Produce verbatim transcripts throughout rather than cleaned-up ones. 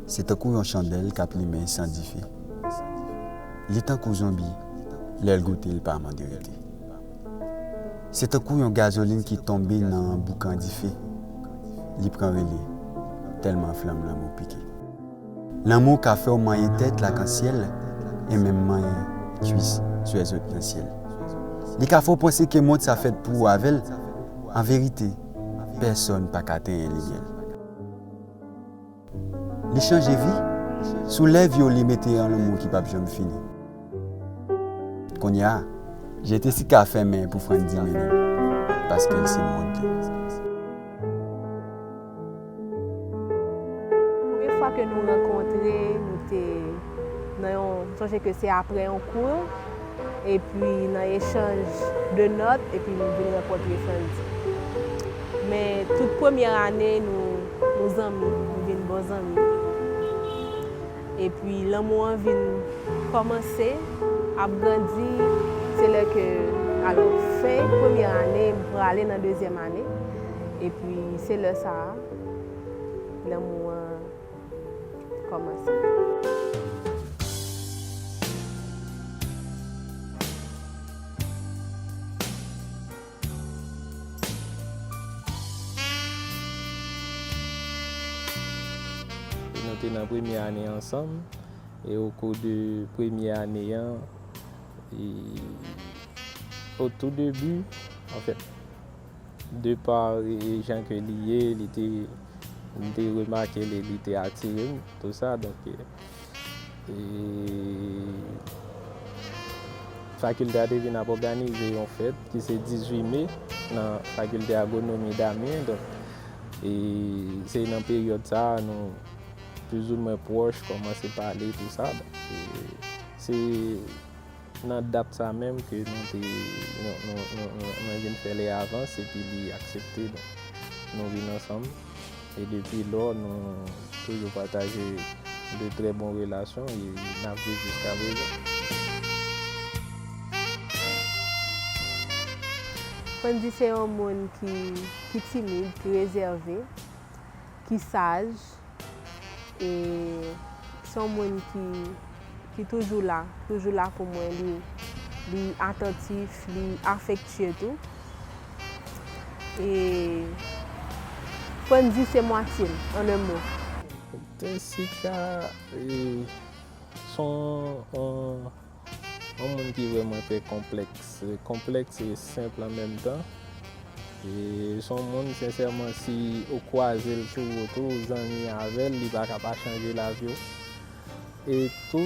Se tankou yon chandèl k ap limen san dife. Li tankou zonbi, lè l goute, l pa mande rete. Se tankou yon gazolin ki tonbe nan boukan dife. Li pran rele, tèlman flanm lanmou pike. Lanmou ka fè w manyen tèt lakansyèl e menm manyen kwis swèzot nan syèl. Li ka fè w panse ke mond sa fèt pou ou avè l. An verite, pèsonn pa ka tenyen limyè l. Li chanje vi. Sou lèv yo, li mete yon lanmou ki p ap janm fini. Kounye a, Jete Sika fèmen pou Frandy mennen l, paske l se mond li. Premye fwa ke nou rankontre, nou te nan yon, m sonje ke se apre yon kou, epi nan echanj de nòt, epi m vin rankontre Frandy. Men tout premyè ane, nou, nou zanmi, nou vin bon zanmi. Epi lanmou an vin kòmanse ap grandi, se lè ke, alò, fen premyè ane, m prale nan dezyèm ane, epi se lè sa a, lanmou an kòmanse. Nou te nan premye ane ansanm, e o kou de premye ane an, e, o tou debi, anfèt, de pa, e, jan ke li ye, li te, m te remake li, li te atire m, tou sa, donk, e, E fakilte a te vin ap òganize yon fèt ki se dizuit me nan Fakilte Agwonomi Damyen. Donk, e se nan peryòd sa a nou plizoumwen pwòch, kòmanse pale, tou sa. Donk, e se nan dat sa menm ke nou te, nou, nou, nou, nou, mwen vin fè lè avans epi li aksepte. Donk, nou vin ansanm. E depi lò, nou toujou pataje de trè bon relasyon e n ap viv jiska prezan. Frandy se yon moun ki, ki timid, ki rezève, ki saj, e se yon moun ki, ki toujou la, toujou la pou mwen. Li, li atantif, li afektye tou. E Frandy se mwatye m, an en mo. Jessica, e, se yon, yon, yon moun ki vrèman trè konplèks. Konplèks e senp an menm tan. E se yon moun, sensèman, si ou kwaze l sou wout ou, ou zanmi avè l, li pa ka pa chanje lavi w. E tou,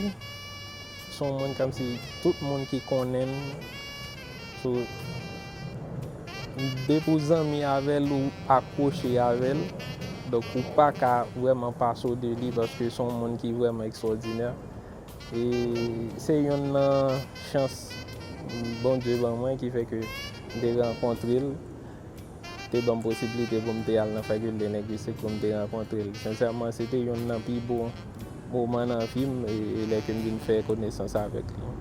se yon moun kòmsi tout moun ki konnen l, sou, depi w zanmi avè l, ou akwoche avè l. Donk, ou pa ka vrèman pase w de li, paske se yon moun ki vrèman ekstwòdinè. E se youn nan chans Bondye ban mwen ki fè ke m te rankontre l, te ban m posiblite pou m te al nan fakilte lengwistik pou m te rankontre l. Sensèman, se te youn nan pi bon moman nan vi m, e, e lè ke m vin fè konesans avèk li.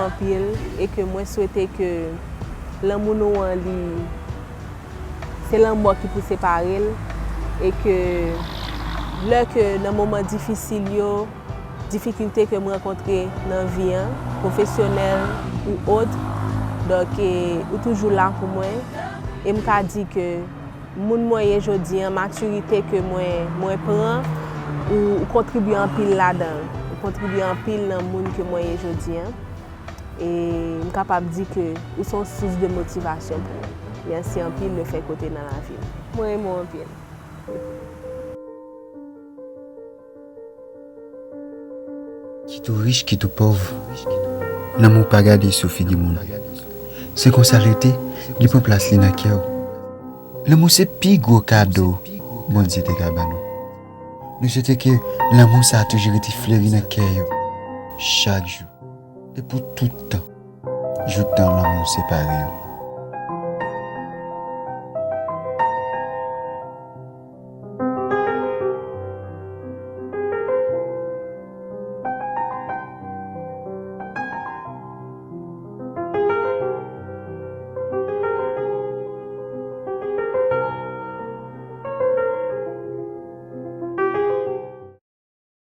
Anpil, e ke mwen swete ke lanmou nou an li se lanmò ki pou separe l, e ke lè ke nan moman difisil yo, difikilte ke m rankontre nan vi an, pwofesyonèl ou ot, donk, e, ou toujou la pou mwen, e m ka di ke moun mwen ye jodi an, matirite ke mwen, mwen pran, ou, ou kontribye anpil ladan l. Ou kontribye anpil nan moun ke mwen ye jodi an. E m kapab di ke ou se yon sous de motivasyon pou mwen. Mèsi anpil lefètke w te nan lavi m. Mwen renmen w anpil. Kit ou rich, kit ou pòv, lanmou pa gade sou figi moun. Se konsa l rete, li pran plas li nan kè w. Lanmou se pi gwo kado Bondye te ka ban nou. Nou swete ke lanmou sa a toujou rete fleri nan kè yo, chak jou, e pou tout tan, jouktan lanmou separe yo.